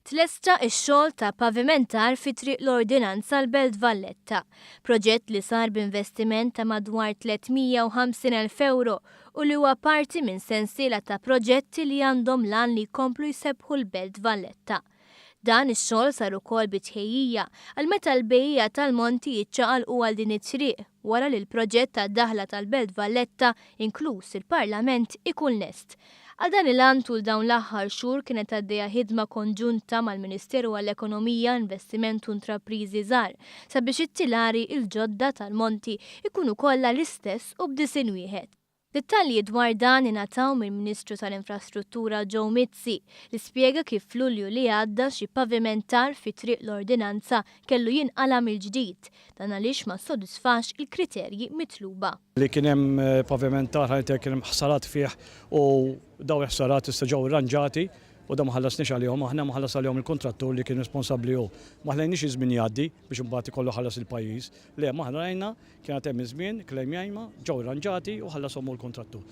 Tlesta x-xogħol ta' pavimentar fi Triq l-Ordinanza l-Belt Valletta, proġett li sar b'investiment ta' madwar 350,000 ewro u li huwa parti minn sensiela ta' proġetti li għandhom l-għan li jkomplu jsebbħu l-Belt Valletta. Dan ix-xogħol sar ukoll bi tħejjija għal meta l-bejjiegħa tal-monti jiċċaqalqu għal din it-triq wara li l-proġett tad-daħla tal-Belt Valletta, inkluż il-Parlament, ikun lest. Għal dan il-għan tul dawn l-aħħar xhur kienet għaddejja ħidma konġunta mal-Ministeru għall-Ekonomija, Investiment u Intrapriżi Żgħar sabiex it-tilari l-ġodda tal-monti jkunu kollha l-istess u b'disinn wieħed. Dettalji dwar dan ingħataw mill-Ministru tal-Infrastruttura Joe Mizzi, li spjega kif f'Lulju li għadda xi pavimentar fi Triq l-Ordinanza kellu jinqala' mill-ġdid. Dan għaliex ma ssodisfax il-kriterji mitluba. Li kien hemm pavimentar ħa ngħid hekk kien hemm ħsarat fih u dawn il-ħsarat issa ġew irranġati u dawn ma ħallasniex għalihom aħna, ma ħallas għalihom il-kuntrattur li kien responsabbli hu. Ma ħlejniex iż-żmien jgħaddi biex imbagħad ikollu jħallas il-pajjiż. Le, ma aħna rajna Kien għad hemm iż-żmien, klejmjajma, ġew irranġati u ħallashom hu l-kuntrattur.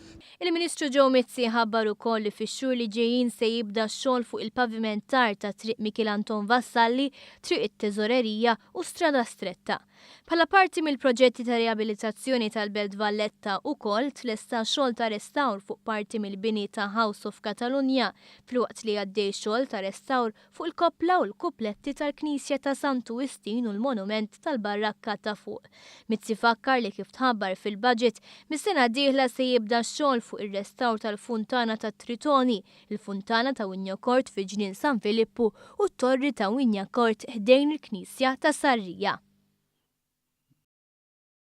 Il-Ministru Joe Mizzi ħabbar ukoll li fix-xhur li ġejjin se jibda x-xogħol fuq il-pavimentar ta' Triq Mikiel Anton Vassalli, Triq it-Teżorerija u Strada Stretta. Bħala parti mill-proġetti ta' riabilitazzjoni tal-Belt Valletta ukoll tlesta xogħol ta' restawr fuq parti mill-bini ta' House of Catalunya filwaqt li għaddej xogħol ta' restawr fuq il-koppla u l-kupletti tal-Knisja ta' Santu Wistin u l-monument tal-Barrakka ta' Fuq. Mizzi fakkar li kif tħabbar fil-budget, mis-sena d-dieħla se jibda x-xogħol fuq ir-restawr tal-Funtana tat-Tritoni, il-Funtana ta' Wignacourt fi Ġnien San Filippu u t-Torri ta' Wignacourt ħdejn il-Knisja ta' Sarria.